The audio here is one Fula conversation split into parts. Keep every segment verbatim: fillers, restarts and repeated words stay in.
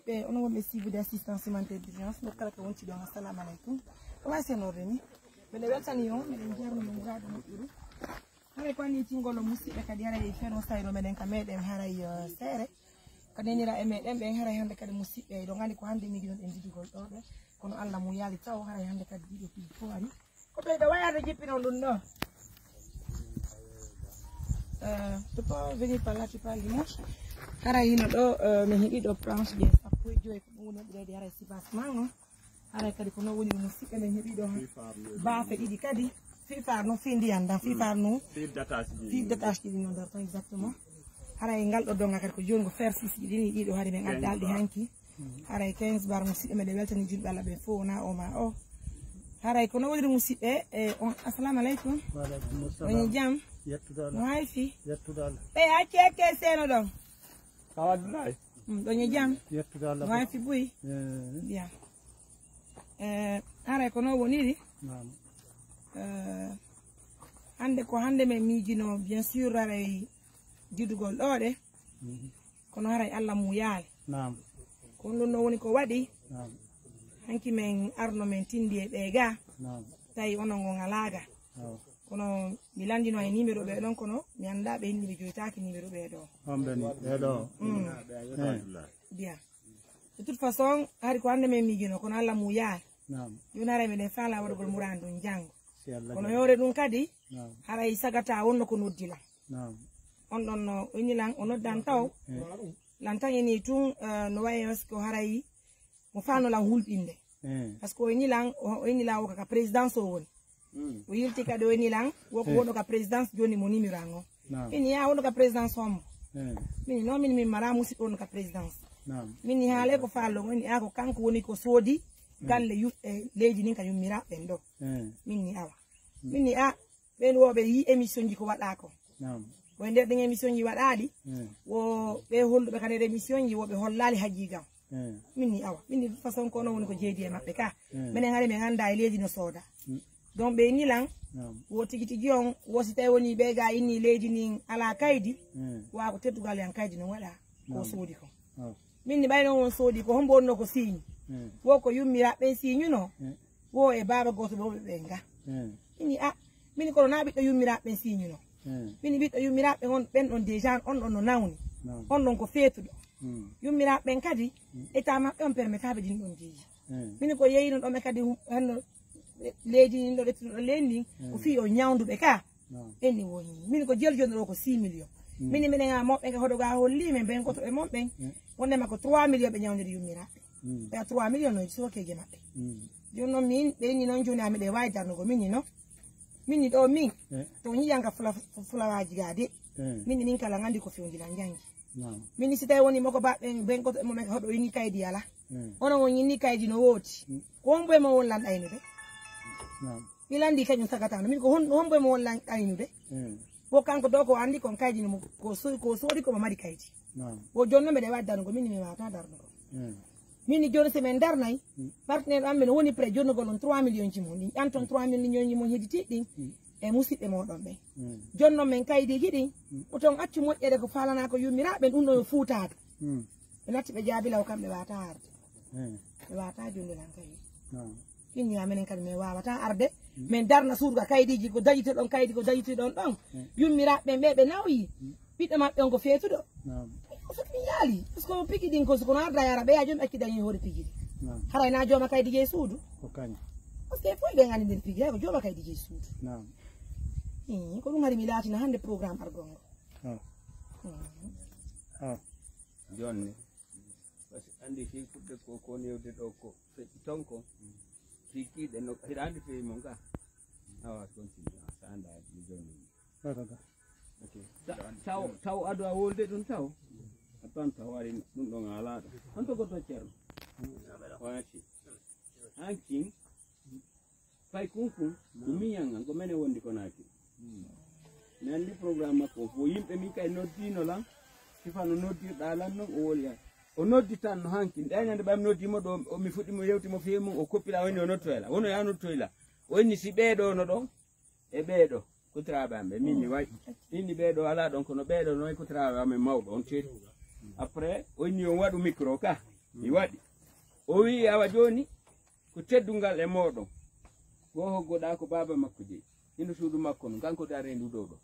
Ɓe onon wonɓe siibude assistance humanitaire d'urgence, nokku kala ko wonti ɗon, assalamu aleykum. Ko wawi senorde ni? Miɗen weltani on, miɗen jarni mo muradu moƴƴuru. Haray ko anni tingol o musiɓɓe kadi haray feno sayno meɗen ka meɗen haray eh, seere. Ko nenira e meɗen ɓen haray hannde kadi musiɓɓe ɗo nganndi ko hannde migi ɗon e jidugol ɗo ɓe. Kono Allah mo yaali taw haray hannde kadi ɗiɗo piiji fof ari. Ko ɓeyɗo wayata jippinon ɗum ɗo. Euh, tu peux venir par là, tu parles dimanche. Haray hino ɗo euh, min heɓi ɗo planche je sappo e joyi ko ɗum woni ɓurede haray sipas mango. Haray kadi ko noon woni no siɓɓe men heɓi ɗo baafe ɗiɗi kadi. Fifar no fi ndiyan dan fifar no fi datache ɗiɗi no nder ton exactement. Haray ngal ɗo donga kadi ko joni ko fer six ɗiɗi ni ɗiɗo hari men addalɗi hanki. Haray quinze bar mo siɗɗo meɗen weltani julɓe Allah ɓe fof wona o ma o. Haray ko no woniri musiɓɓe e on assalamu aleykum. Waaleykum salam. Woni jam? Yettude Allah. No hay fi? Yettude Allah. Ɓe acce acce seno ɗon. Ka waɗi lay? Mm, ɗon e jam? Yettude Allah. No hay fi buy? Eh. Bien. Eh, haray ko no woniri? Naam. Eh, hannde ko hannde men miijino bien sûr haray didugol ɗo ɗe. Mhm. Kono haray Allah muyaali. Naam. Ko ɗum ɗo woni ko waɗi. Naam. Hanki men arno men tindi e ɓee ga. Naam. Tawi onon ngo ngalaa ga. Awa. Kono mi lanndino e numéro ɓee ɗon kono mi anndaa ɓe inni ɓe joytaaki numéro ɓee ɗo. Homɓe ni ɓee ɗo. Mm. Eh. Bien. De toute façon hari ko hannde men miijino kono Allah muyaali. Naam. Jooni haray miɗen faala waɗugol muradu ndun janngo. Si Allah kono jaɓi. Yoore ɗum kadi. Naam. Haray sagata wonno ko noddi lan. Naam. On ɗon no o inni lan o noddan taw. Eh. Lan tan ini tun eh, no wayi est-ce que haray mo faano lan hulɓinde. Eh. Par ce que o inni lan o o inni lan o kaka présidence o woni. Mm. O yilti kadi o inni lan woko Eh. Wonɗo ka présidence joni mo numéro an o. Naam. Min ya wonɗo ka présidence hommo. Eh. Min no min min mara musiɗɗo wonɗo ka présidence. Naam. Min ni haale ko faallo o inni a ko kanko woni ko soodi galle yu- eh, leydi nin ka yummiraɓe ɓen ɗo. Eh. Min ni awa. Min ni a ɓen woɓe yi émission ji ko waɗa ko. Naam. Ko e nder ɗin émission ji waɗaɗi. Eh. Wo ɓe holluɓe ka nder émission ji woɓe hollali hajji gam. Eh. Min ni awa min ni façon ko onon woni ko jeedi e maɓɓe ka. Eh. Minen hari min annda e leydi no sooda. Mm. Donc ɓe nilan Naam. Wo tigi tigi on wo si tawi woni ɓe ga inni leydi nin ala kaydi. Eh. Wa ko teddugal yan kaydi no waɗa ko Naam. Soodi ko. Oh. Min ni ɓayno on soodi ko hombo wonno ko signe. Eh. Wo ko yummiraɓe ɓen signuno. Eh. Wo e baaba gooto ɓe woɓɓe ɓen ga. Eh. Min ni a min kono na ɓiɗɗo yummiraɓe ɓen signuno. Eh. Min ɓiɗɗo yummiraɓe ɓen on ɓen ɗon déjà on ɗon no nawni. Naam. On ɗon ko feetuɗo. Mm. Yummiraɓe ɓen kadi état maɓɓe on permetaaɓe ɗin ɗon jeeji. Eh. Min ko yeyino ɗon ɓe kadi henno leydi ndin ɗo ɓettuɗo ɗo leydi ndin ko fii o ñawnduɓe ka. Naam. Ɓenni woni min ko jel jonno ɗo ko six millions. Mm. Min minen a moɓɓe ka hoɗo ga holli men ɓen koto ɓe mon ɓen. Mm. Wondema ko trois millions ɓe ñawndiri yummiraɓe. Mm. Ɓe trois millions no sokeje maɓɓe. Mm. Joni noon min ɓe inni noon joni amin ɗe wawi darnugo min ni noon. Min ni ɗo min Eh. To ñiyanka fula- fulawaji ga de. Eh. Min ni min kala gandi ko fewndi lan jangi. Naam. Min ni si tawi woni moko baɓɓe ɓen koto e momen ka hoɗo ini kaydi ala. Eh. Onon on inni kaydi no wooti. Mm. Ko hombo e mon won lan aynude? Naam. Mi landi kañum sagatano min ko hon- hombo e mon won lan aynude? Eh. Wo kanko ɗo ko andi kon kaydi no mo- ko so- ko soodi ko mo mari kaydi. Naam. Wo jonno mbeɗe wawi darnugo min mi wata darnugo. Eh. Min ni joni so min darnay Mm. Partenaire am men woni prêt jonnugol on trois millions ji mon ɗin ƴanton trois millions ji mon hediti ɗin Mm. E musiɓɓe moɗon ɓen Mm. Jonnon men kaydiji ɗin Mm. Oton accu moƴƴere ko falana ko yummiraɓe ɗum ɗo yo fuutaade Mm. Ɓe natti ɓe jaabi law kamɓe wata arde Eh. Ɓe wata jonde lan kaydi Naam. Min ni amenen kadi min wawata arde min darna suudu ka kaydiji ko dañitoɗon kaydi ko dañitoɗon ɗon yummiraɓe ɓen ɓe ɓe nawyi ɓiɗɗo maɓɓe on ko feetuɗo Naam. Ko foti mi yaali parce que piki ɗin ko soko no arda yara ɓeya joom acci dañi hoore piji ɗi Naam. Haray na jooma kaydi je suudu Ko kañum. Parce que fof ɓen andi nder piji hay ko jooma kaydi je suudu Naam. Ii, ko ɗum hari mi laatina hannde programme argol ngo Ah. Ah. Jonni. Parce que andi fi fuɗde ko ko newde ɗo ko feƴƴi ton ko. Fi kiɗe no hiɗa andi fi mon ka. Awa continue. Sanda mi jonni. Baraka. Ok. Ta- taw taw ado a wolde ɗum taw. A tan taw ari ɗum ɗon alaɗo. Hanto goto ceerno. Wati. Hankin. Fay kunkun ko miñan an ko menen wondi ko naaki. Mi anndi programme makko o fof yimɓe min kay noddiino lan. Sifa no noddirɗaa lan noon o woli an. O noddi tan no hanki nde ñande ɓay mi noddiimo ɗo o mi fuɗɗimo yewtimo fii mum o koppila woni o nottoyla wono ya nottoyla. O inni si ɓeeɗo no ɗon e ɓeeɗo kutiraaɓe am ɓe min mi wayi. Inni ɓeeɗo alaa ɗon kono ɓeeɗo noy kutiraaɓe amen mawɗo on ceeɗi. Après o inni on waɗu micro ka. Mi waɗi. O wi'i, "Awa jooni ko teddungal e mooɗon. Wo hoggoɗaa ko baaba makko jeyi. Hino suudu makko no, kanko daree ndu dow ɗo."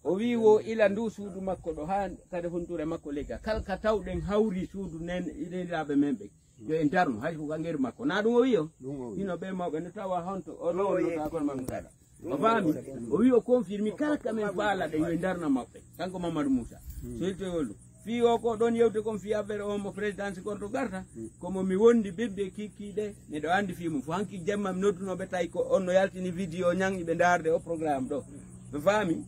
O wi'i, "Wo ila ndu suudu makko ɗo haa kadi hunture makko leggal. Kala ka tawɗen hawri suudu nen, neniraaɓe men ɓe, yo en darnu, hay ko ka ngeru makko." Naa ɗum o wi'i o? Ɗum o wi'i. Hino ɓe mawɓe no tawa honto o ɗo wonno tawa kono maɓɓe kala. O faami? O wi'i o confirmi kala ka men faala ɗen yo en darna maɓɓe. Kanko Mamadou Moussa. So yiltoyol ɗum. Fii o ko ɗon yewte kon fii affaire o mo présidence kon to garta. Komo mi wondi bebbe kikkiɗe, miɗo andi fii mum. Fo hanki jemma mi nodduno ɓe tawi ko on no yaltini vidéo ñang iɓe ndaarde o programme ɗo. Ɓe faami?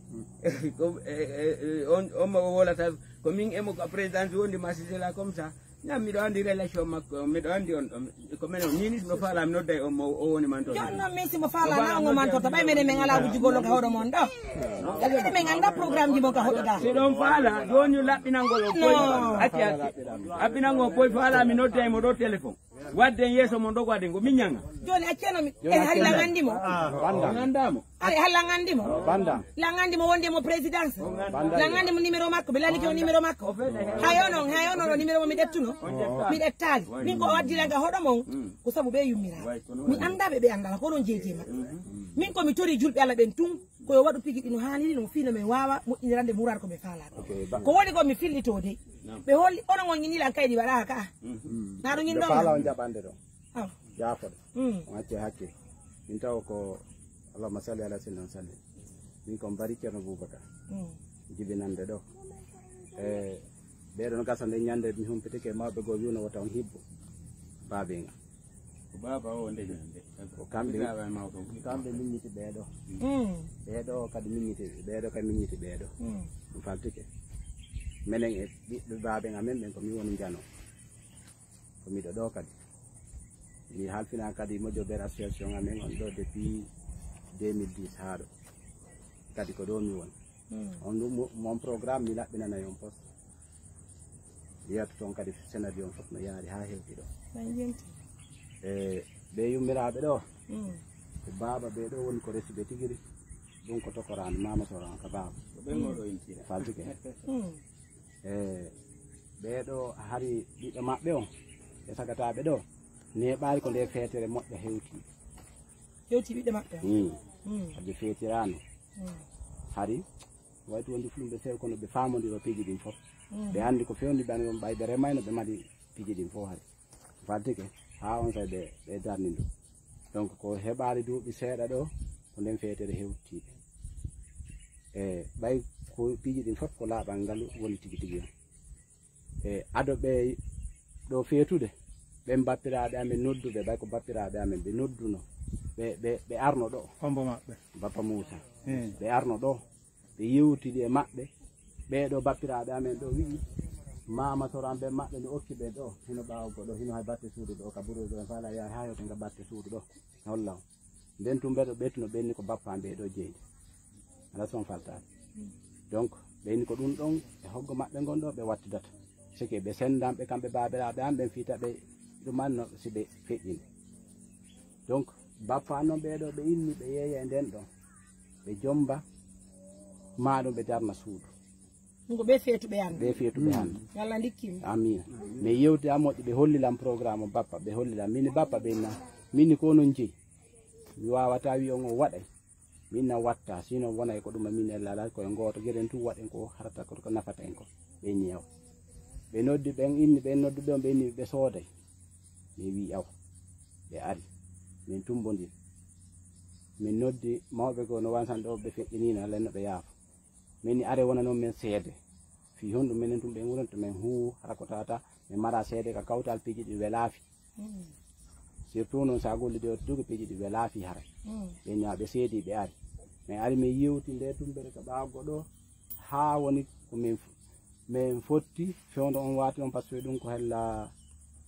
Ko, e, e, e, on, on mo wolata, ko min emo ko présidence wondi ma si c'est là comme ça. Ñam miɗo andi relation makko, miɗo andi on ɗon. Ko menen, min no faala mi nodday on mo o woni man to. Jooni noon min si mo faala na on mo man to, to ɓay menen min alaa wujjugol on ka hoɗo mon ɗo. Menen min anda programme ji mon ka hoɗo ɗa. Si ɗon faala, jooni laɓɓinangol on boy. Acci, acci. Laɓɓinangol on boy faala mi nodday mo ɗo téléphone. Wadden yeeso mon ɗo ko waɗen ko min ñanga. Jooni acceno mi, en hari lan andi mo. On anda mo. Ari halla ngandi mo. Banda. Langandi mo wonde mo présidence. Banda. Langandi mo numéro makko, ɓe lallike o numéro makko. Hayo non, hayo non o numéro mo mi ƴettuno. Mi ƴettaali. Min ko o addi langa hoɗo mon. Ko sabu ɓe yummira. Mi anda ɓe, ɓe andala ko non jeeje ma. Min ko mi tori julɓe Allah ɓen tun. Ko yo waɗu pigi ɗino haaniri no fii no min waawa moƴƴinirande muraad ko ɓe faala ɗo. Ko woni ko mi fillito de. Ɓe holli onon on ñini lan kaydi waɗa ka. Na ɗum ñin ɗon. Faala on jaɓande ɗo. Aw. Jaafoɗo. On acce hakke. Min taw ko Allahumma salli ala sayyidina sallim. Min ko mbari Ceerno Boubacar. Jibinande ɗo. E ɓeɗon gasa nde ñande mi humpitike mawɓe goo wiwno wota on hibbo. Baabenga. Ko baaba o nde ñande. Ko kamɓe, kamɓe miññiti ɓeeɗo. Ɓeeɗo kadi miññiti, ɓeeɗo kadi miññiti ɓeeɗo. Ɗum faltike. Menen e ɓiɓɓe baaben amen ɓen ko min woni njano. Ko miɗo ɗo kadi. Mi halfina kadi moƴƴo nder association amen on ɗo depuis deux mille dix haa ɗo. Kadi ko ɗo mi woni. On ɗum mo-, mon programme mi laɓɓinanay on poste. Yiyata toon kadi scénario on fof no yaari haa hewti ɗo. E ɓe yummiraaɓe ɗo, ko baaba ɓe ɗo woni ko resi ɓe tigi rigi. Ɗum ko tokoraani Mama Soran ka baaba. Ko ɓen oɗo intira. Faltike. E ɓeeɗo hari ɓiɓɓe maɓɓe on, ɓe sagataaɓe ɗo, neeɓaali ko nde feetere moƴƴa hewti. Hewti ɓiɓɓe maɓɓe on? Mm. Mm. Kadi feetiraano. Mm. Hari, wayti wonde fulɓe sew kono ɓe faamondiro piiji ɗin fof. Mm. Ɓe anndi ko fewndi ɓe anndi ɗon ɓay ɓe remayno ɓe mari piiji ɗin fof hari. Faltike, haa on tawi ɓe, ɓe darni ɗum. Donc, ko heɓaali duuɓi seeɗa ɗo, ko nden feetere hewtiiɓe. E ɓay ko piiji ɗin fof ko laaɓal ngal woni tigi tigi on. E ado ɓe ɗo feetude, ɓen bappiraaɓe amen nodduɓe, ɓay ko bappiraaɓe amen ɓe nodduno, ɓe, ɓe, ɓe arno ɗo. Hombo maɓɓe? Bappa Moussa. Hmm. Ɓe arno ɗo, ɓe yewtidi e maɓɓe, ɓee ɗo bappiraaɓe amen ɗo wi'i, Mama Soran ɓe maɓɓe no okki ɓe ɗo, hino ɓaawo goɗɗo, hino hay batte suudu ɗo, ka bureau ɗo, en faala yaha haa yewte nga batte suudu ɗo, holla on. Nden tun ɓe ɗo ɓeytuno ɓenni ko bappa am ɓe ɗo jeyde. Ala son faltaade. Donc, ɓeyni ko ɗum ɗon e hoggo maɓɓe ngon ɗo ɓe wattidata. Seke ɓe senndanɓe kamɓe baabiraaɓe am ɓen fii taɓe ɗuman no si ɓe feƴƴini. Donc, bappa noon ɓee ɗo ɓe inni ɓe yeeya e nden ɗon. Ɓe jomba, maa ɗum ɓe darna suudu. Ɗum ko ɓe feetuɓe hannde. Ɓe feetuɓe hannde. Yo Allah ndikkin. Amin. Mi yewti a moƴƴi, ɓe holli lam programme o bappa, ɓe holli lam. Mini bappa ɓe na, mini ko onon jeyi. Mi wawata wi on o waɗay. Min na watta, sino wonay ko ɗum min e lala, ko e gooto, geɗen tun waɗen ko harata ko, ko nafata en ko. Ɓe ñeewa. Ɓe noddi ɓen inni, ɓe nodduɓe on, ɓe inni ɓe sooday. Mi wi awa. Ɓe ari. Min tumbondiri. Min noddi mawɓe goo no wansan ɗo ɓe feƴƴinino, Alla no ɓe yaafo. Min ni are wona noon men seede. Fii honɗum minen tun ɓe wuronto men huu hara ko tawata min mara seede ka kawtal piiji ɗi welaafi. Mm. Surtout noon sa gollidi o tudugo piiji ɗi welaafi haray. Mm. Ɓe ñaa ɓe seedi ɓe ari. Min ari min yewti nde tumbere ka ɓaago ɗo haa woni ko min f-, min fotti fewndo on waati on par ce que ɗum ko hella,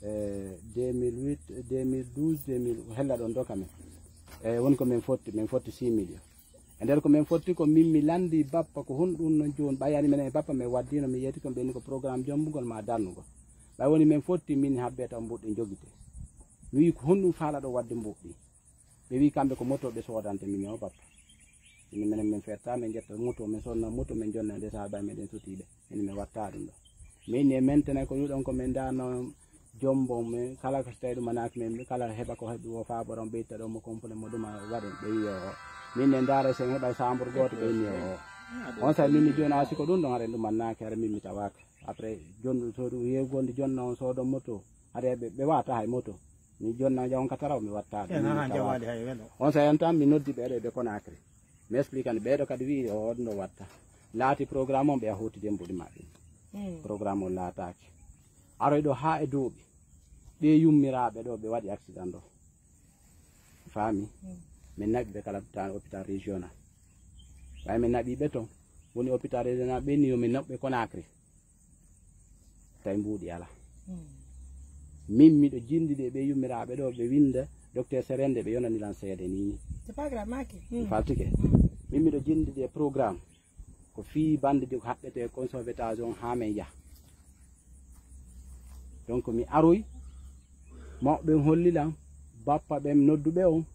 eh, deux mille huit, deux mille douze, deux mille, hella ɗon doka min. Eh, woni ko min fotti, min fotti six millions. E nder ko min fotti ko min mi landi bappa ko honɗum non jooni ɓay ani menen e bappa min waddino mi yeeti ko ɓenni ko programme jombugol ma darnugol. Ɓay woni min fotti min habbe taw mbuɗɗi jogite. Mi wi ko honɗum faala ɗo wadde mbuɗɗi. Ɓe wi kamɓe ko moto ɓe sodante min o bappa. Ini menen min ferta min jetta moto min sonna moto min jonna nde sa ɓay meɗen sutiɓe. Ini mi watta ɗum ɗo. Min e mentene ko yuɗon ko min darno Jombon men kala ko so tawi ɗum a naaki men, kala heɓa ko heɓi wo faa borom ɓe itta ɗon mo complet mo ɗum a waɗen ɓe wiyo o. Min ne ndaara sen heɓa chambre gooto ɓe inni o. On sa min mi jooni a siko ɗum ɗon haɗen ɗum a naaki haɗa min mi tawaaka. Après jonɗo to ɗum yeegonde jonna on soodon moto. Haɗa ɓe ɓe wata hay moto. Mi jonna jaw on ka taraw mi watta ɗum. On sa yan tan mi noddi ɓe ɗo ɓe Conakry. Mi explique ani ɓeeɗo kadi wi'i o ɗum ɗo watta. Laati programme on ɓe a huuti dembuɗi maɓɓe. Programme on laataaki. Aroy ɗo haa e duuɓi. Ɓe yummiraaɓe ɗo ɓe waɗi accident ɗo. Faami? Min naɓi ɓe kala tan hôpital régional. Ɓay min naɓi ɓe ton. Woni hôpital régional ɓe ni yo min naɓɓe Conakry. Tawi mbuuɗi ala. Min miɗo jindidi e ɓe yummiraaɓe ɗo ɓe winda docteur Serende ɓe yonani lan seede ni. C'est pas grave, Maki. Ɗum faltike. Min miɗo jindidi e programme ko fii bande jogo haɓɓete kon sauvetage on haa men yaha. Donc mi aroy mawɓe ɓen holli lan bappa ɓen nodduɓe on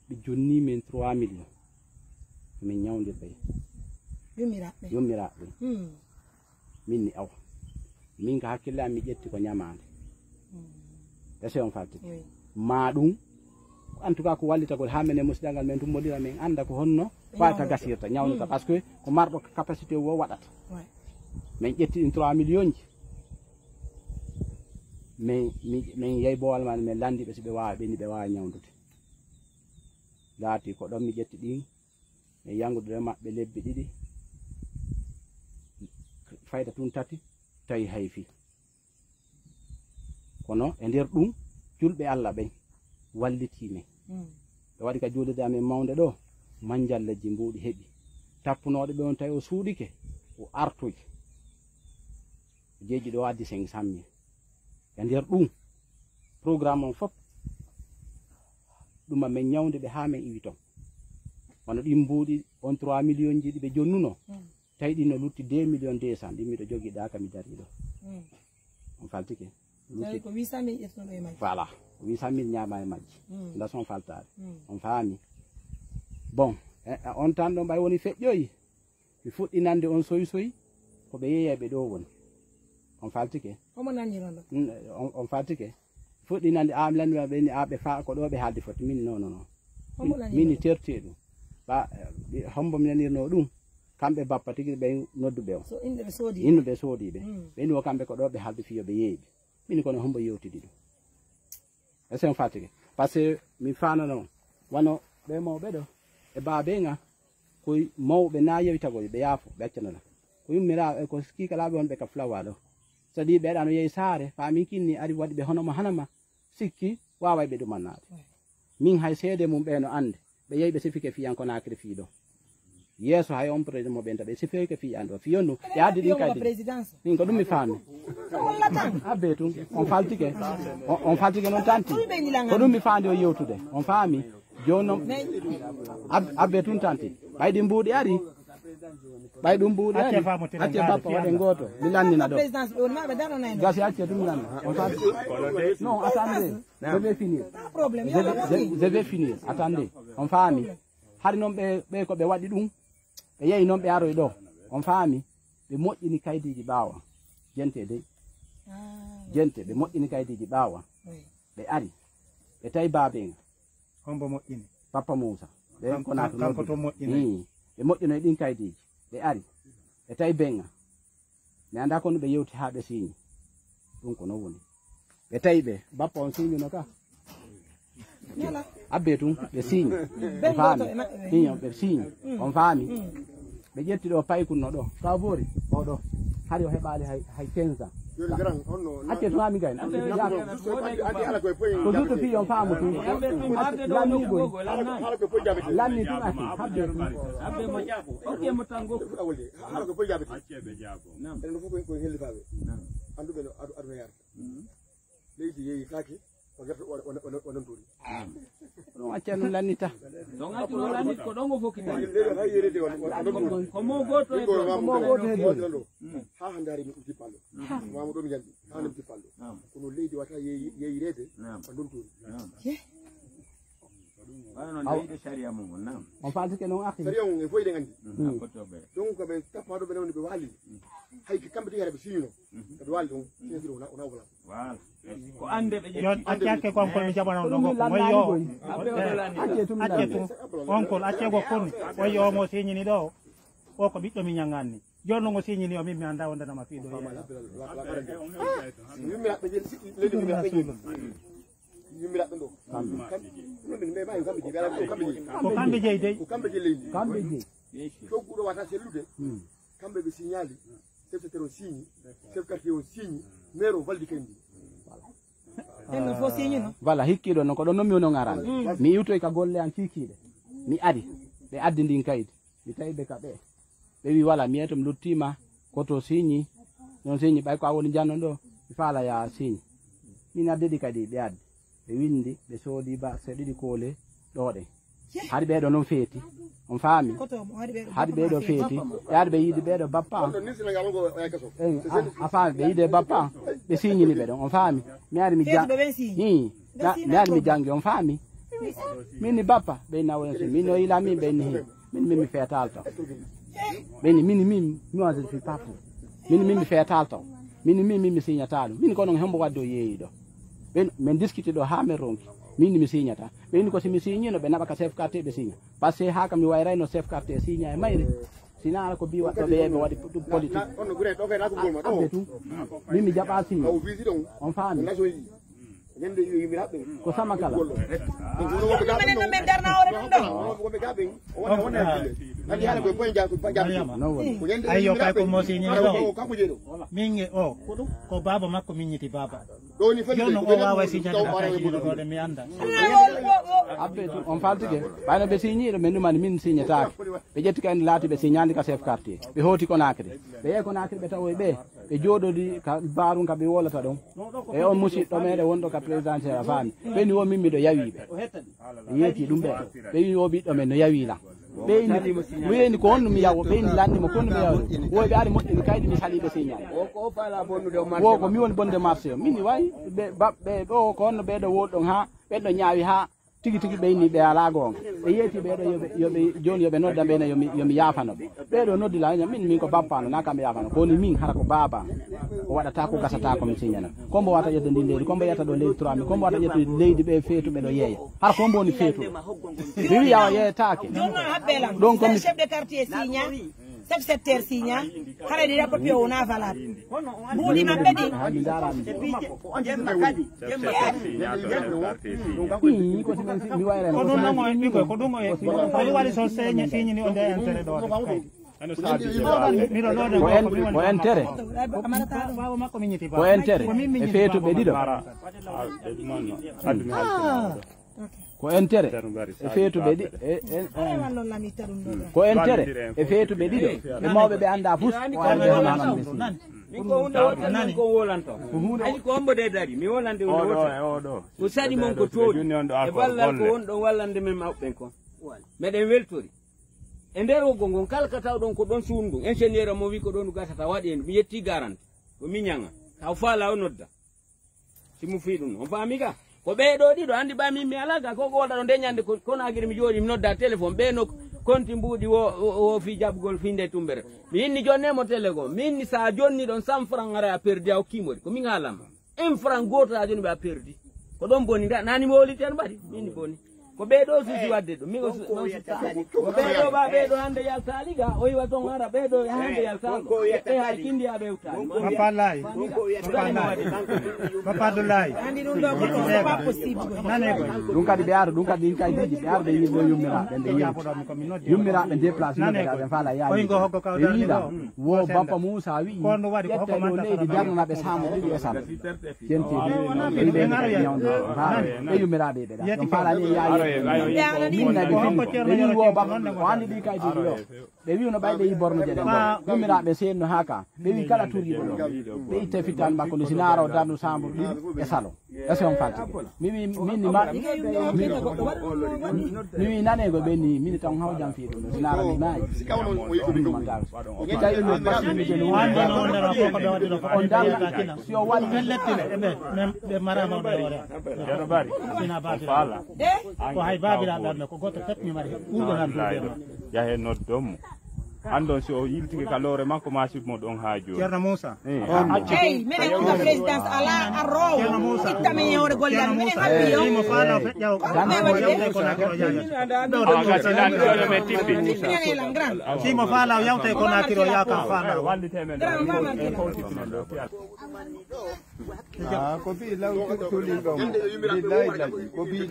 ɓe jonni min trois millions. Min ñawndirɓe Yummiraaɓe. Yummiraaɓe. Min ni awa min ka hakkille am mi ƴetti ko ñamaande. Ese on faltike ma ɗum. En tout cas ko wallitagol haa men e musidal ngal men tumbolira men annda ko honno fayta gasirta ñawnata par ce que ko marɗo capacité wo waɗata. Min ƴetti ɗin trois millions ji min min yeyi bowal ma min lanndiɓe si ɓe waawa ɓe ni ɓe waawa ñawndude. Laati ko ɗon mi ƴetti ɗin. E yangude e maɓɓe lebbi ɗiɗi fayda tun tati tawi hay fii. Kono e nder ɗum julɓe Allah ɓen wallitii men. Ɓe waɗi ka juulirde amen mawnde ɗo manjallejji mbuuɗi heɓi tappunooɗo ɓe on tawi o suuɗike o artoyi. Jeeji ɗo addi cinq cent mille. E nder ɗum programme on fof ɗum amen ñawnde ɓe haa men iwi ton. Wano ɗin mbuuɗi on trois millions ji ɗi ɓe jonnuno tawi ɗin no lutti deux millions deux cent ɗin miɗo jogiɗa ka mi dariɗo. On faltike. Tawi ko huit cent mille ƴettunoɗo e majji. Voilà. Huit cent mille ñaama e majji. Nda son faltaade. On faami. Bon, on tan ɗon ɓay woni feƴƴoyi. Mi fuɗɗi nande on soy soy ko ɓe yeeyay ɓe ɗo woni. On faltike. Omo nanniron ɗo. On faltike. Fuɗɗi nande a mi lanndira ɓe ni a ɓe fa ko ɗo ɓe haaldi foti min non non. Min ni terti e ɗum. Ba hombo mi nanirno ɗum. Kamɓe bappa tigi ɓe nodduɓe on. So inɗe ɓe soodi. Inno ɓe soodi ɓe. Ɓe ni o kamɓe ko ɗo ɓe haaldi fiyo ɓe yeeyi ɓe. Min kono hombo yewtidi ɗum. Esen fatigué parce que mi fanano wano ɓe mawɓe ɗo e babenga koy mawɓe na yewitagol ɓe yaafo ɓe accanala ko yummira e ko kikalaɓe wonɓe ka flawa ɗo. Sadi ɓeɗano yehi saare fa min kinni ari waɗi ɓe hono mo hanama sikki waway ɓe ɗumannade. Min hay seede mum ɓe no ande ɓe yehi ɓe sifike fiyan ko nakiri fiɗo. Yeeso hay on projet mo ɓenta ɓe sifeke fi an ɗo fiyonnu ɓe addi ɗin kaydi. Min ko ɗum mi faami. Abbe tun on faltike. On faltike noon tanti. Ko ɗum mi faandi o yewtude on faami. Jooni noon abbe tun tanti ɓay ɗi mbuuɗi ari. Ɓay ɗum mbuuɗi ari. Acce bappa waɗen gooto mi lannina ɗo. Gasi acce ɗum lanna on faami. Non attendez. Je vais finir. Je vais finir attendez. On faami. Hari noon ɓe ɓe ko ɓe waɗi ɗum. Ɓe yehi noon ɓe aroy ɗo on faami. Ɓe moƴƴini kaydiiji ɓaawa jente dey. Jente ɓe moƴƴini kaydiiji ɓaawa. Ɓe ari ɓe tawi baabenga. Hombo moƴƴini pappa muusa ɓe konato kanko to moƴƴini. Ɓe moƴƴinoy ɗin kaydiiji ɓe ari ɓe tawi benga. Mi anda kono ɓe yewti ha ɓe siñi. Ɗum ko non woni ɓe tawi ɓe bappa on siñuno ka. Abbe tun ɓe siñi. On faami siñi on ɓe siñi. On faami. Ɓe ƴetti ɗo paykunno ɗo ka boori oɗo hari o heɓali hay quinze ans. Acce tun ami gayni ko surtout fii on faamu tun. Lanni boy lanni tun acce habbe tun. Hala ko fof jaabi. Enen fof ko hellitaaɓe. Annduɓe no adu aduna yarata. Leydi yeeyitaaki ko gerto o nanturi. Ɗum acca ɗum lannita. Ɗon accu ɗum lannit ko ɗon o fokkita. Leydi yeeyitaaki ko mo gooto e ko mo gooto e ɗo. Ha hannde hari mi tippanɗo. Mamu ɗo mi yandi ha mi tippanɗo. Kono leydi wata yeeyireede ko nanturi. Wano noon, aw, leyɗe sariya mum on, naam. On faaltike noon, akhi. Sariya on, en fof eɗen anndi. Mm. Donc, ko ɓe tappaɗo ɓe nawni ɓe waali. Hay ko kamɓe tigi hara ɓe signino. Ɓe waali ɗum, signature wona, wona wala. Voilà. Ko annde ɓe ƴetti. Yo acce hakke ko on kon mi jaɓana on ɗo gokko. Mo yo. Acce tum. Acce tum. On kon, acce gokko on. O yo mo signini ɗo. O ko ɓiɗɗo mi ñaŋanni. Jooni noon o signini o min mi annda wonde nama fii ɗo yeeya. Yummiraaɓe leydi. Yummiraaɓe ɗo. Kamɓe. Kamɓe. Ko kamɓe jeyi dey. Ko kamɓe jeyi leydi. Kamɓe jeyi. Cogguɗo wata sellude. Hmm. Kamɓe ɓe signali. Chef secteur on signi. Chef quartier on signi. Maire on valdi kayndi. Ɗen ɗo fof signino. Voilà, hikkiiɗo noon ko ɗon noon mi woni on arande. Mm. Mi iwtoyi ka golle an kiikiiɗe. Mi ari. Ɓe addi ndin kaydi. Mi tawi ɓe ka ɓe. Ɓe wi wala, mi yeeto mi luttiima, ko to signe, noon signe, ɓay ko a woni janno ɗo, mi faala ya signe. Min addedi kadi ɓe addi. Ɓe windi, ɓe soodi ba, se ɗiɗi koole, ɗo ɗe. Hari ɓeeɗo noon feeti, on faami? Hari ɓeeɗo feeti, yaade ɓe yiide ɓeeɗo bappa an. Eh, a, a faami, ɓe yiide bappa an, ɓe signini ɓe ɗon, on faami? Mi ari mi ja-, hi, na, mi ari mi janngi, on faami? Min ni bappa, ɓe nawoyen so, min no yila min, ɓe ni hi. Min, min mi feetal taw. Ɓe ni, min, min, moi, je ne suis pas fou. Min, min mi feetal taw. Min, min, min mi signata ɗum. Min ko non hombo wadde o yeeyi ɗo. Ɓen, min discuti ɗo haa min ronki. Min mi signata. Ɓe ni ko si mi signino, ɓe naɓa ka chef quartier ɓe signa. Parce que haa ka mi wayrayno chef quartier signa e mayre. Sina ala ko bi waɗɗo ɓe, ɓe waɗi ɗum politique. Abbe tum. Min mi jaɓa signa. On faami. Ko sama kala. Minen noon min darna hoore ɗum ɗo. Ayyo, kay ko mo signini ɗo. Min e o, ko baaba makko miññiti baaba. Jooni o waaway signade bataji ɗiɗo ɗo ɗe mi annda. Abbe, on faltike. Ɓayno ɓe signiɗo, min ɗumani min signetaake. Ɓe ƴetti kayndi laati ɓe signandi ka chef quartier. Ɓe hooti Conakry. Ɓe yehi Conakry ɓe tawoy ɓe. Ɓe jooɗodi ka baarum ka ɓe wolata ɗon. E on musiɗɗo meɗen wonɗo ka présidentiel a faami. Ɓe ni o min miɗo yawi ɓe. Ɓe yeeti ɗum ɓe. Ɓe wi o ɓiɗɗo men no yawi lan. Ɓe ini, ɓe ini ko honno mi yawo, ɓe ini lanni mo ko honno mi yawo. Woy ɓe ari moƴƴini kaydi mi sali ɓe signal. Wo ko mi woni bonde marché o. Min ni way, ɓe, ba, ɓe, ɗo ko honno ɓe ɗo woɗɗon ha, ɓe ɗo ñaawi ha, tigi tigi ɓe inni ɓe ala goonga. Ɓe yeeti ɓe ɗo yo ɓe, yo ɓe, jooni yo ɓe nodda ɓe na yo mi, yo mi yaafano ɓe. Ɓe ɗo noddi la, min, min ko bappano, na kam yaafano. Ko ni min hara ko baba. O waɗata ko gasata ko mi signana. Kombo wata ƴettude ndin leydi, kombo yetta ɗo leydi trois mille, kombo wata ƴettude leydi ɓe feetuɓe ɗo yeeya. Hara kombo woni feetuɓe. Mi wiya o yeeyataake. Jooni noon haɓɓe lan. Ɗon ko mi chef de quartier signa, chef secteur signa, hara ɗi rapport piyo wona valable. Mbuuɗi maɓɓe ɗi. Ha, mi ndaarani. Jemma kadi, jemma kadi. Ii, ko si mi, mi wayrani. Ko ɗum ɗon o ɓiɓɓe, ko ɗum o e, ko ɗum waɗi so seeñi, signini o nde intérêt ɗo. Ko en, ko entere. Ko entere. E feetuɓe ɗiɗo. Ko entere. E feetuɓe ɗi-, e, e, e. Ko entere. E feetuɓe ɗiɗo. E mawɓe ɓe annda fus. O arde hono hanan ɓe si. Min ko hunde wotere non ko wolanto. Ani ko hombo de dari. Mi wolande hunde wotere. Ko saɗi mon ko toɗi. E ballal ko wonɗon wallande men mawɓe ɓen kon. Meɗen weltori. E nder woggo ngon, kala ka tawɗon ko ɗon suudu ngun, ingénieur mo wi ko ɗon gasata, waɗi en, mi yetti garante, ko mi ñaŋa. Taw faala o nodda. Si mo fii ɗum, on faami ka? Ko ɓee ɗoo ɗiɗo, anndi ɓaa min mi alaa ka, ko ko waɗa ɗo nde ñande ko, ko naagiri mi jooɗi, mi nodda téléphone, ɓee no konti mbuuɗi wo, wo, wo fii jaɓugol fii nde tumbere. Mi inni jonne mo télé goo, mi inni sa jonni ɗon cent francs ara a perdi a hokkii mo ɗi, ko min haalama. Un franc gooto haa jooni ɓe a perdi. Ko ɗon boni, nda, nani mi wowliti en mbaɗi, min boni. Ko ɓee ɗoo suusi waɗde ɗum, min o su-, non sutta. Ko ɓee ɗoo ba, ɓee ɗoo hannde yaltaali ga, o iwa ton ara, ɓee ɗoo hannde yaltaali. Ɓe hay kindi a ɓe uttaali. Papa Laay. Papa Laay. Papa Abdoulaye. Anndi ɗum ɗoo ko, c'est pas possible. Nane ko. Ɗum kadi ɓe ara, ɗum kadi ɗin kaydiiji, ɓe ara ɓe yiɗi ɗo yummiraaɓe, ɓe yiɗi. Yummiraaɓe déplacé, ɓe ara, ɓe faala yaani. Ɓe yiɗa. Wo Bappa Moussa wi'i, ko no waɗi ko hokko ƴette ɗo leydi darnanaɓe saamu ɗiɗi e sappo. Centi ɗi, ɓe yiɓe ɓe ñawndo. Ɓe yummiraaɓe ɓe ɗa. Ɗum faalaani e yaawi. Min na ɓe fini. Ɓe wi'i wo Bappa, o anndi ɗi kaydiiji ɗo. Ɓe wi'uno ɓay ɓe yi borno jeɗen ɗo. Ummiraaɓe seenno haa ka. Ɓe wi kala turiiɗo ɗo. Ɓe itte fittan makko no sinaaro darnu saambur ɗiɗi e salo. Ese on falti. Mi wi min ni ma. Mi wi nanego ɓe ni min tan haw jam fiiɗo. No sinaaro mi maayi. Tawi no basi mi jeno. On darna si o waɗi. Ɓe marama ɓe ore. Sina babira. Ko hay babira darna ko goto pep mi mari. Ɓurɗo nan duuɓe. Yahe noddon mo. Andon si o yiltike ka loore makko ma sib mo ɗon haa jooni. Ceerno Moussa. Eyi, minen on ka présidence ala arrowo. Itta min e hoore golle am. Minen habbi yo. Simo faala o feƴƴa o. Ko ɗum ɓe waɗi de. Awa gasi nan ɗo men tippi. Simo faala o yawta e Conakry o yaaka faala o. Wallite men ɗo. Ah, ko bi law tuli ɗon. Billahi law. Ko bi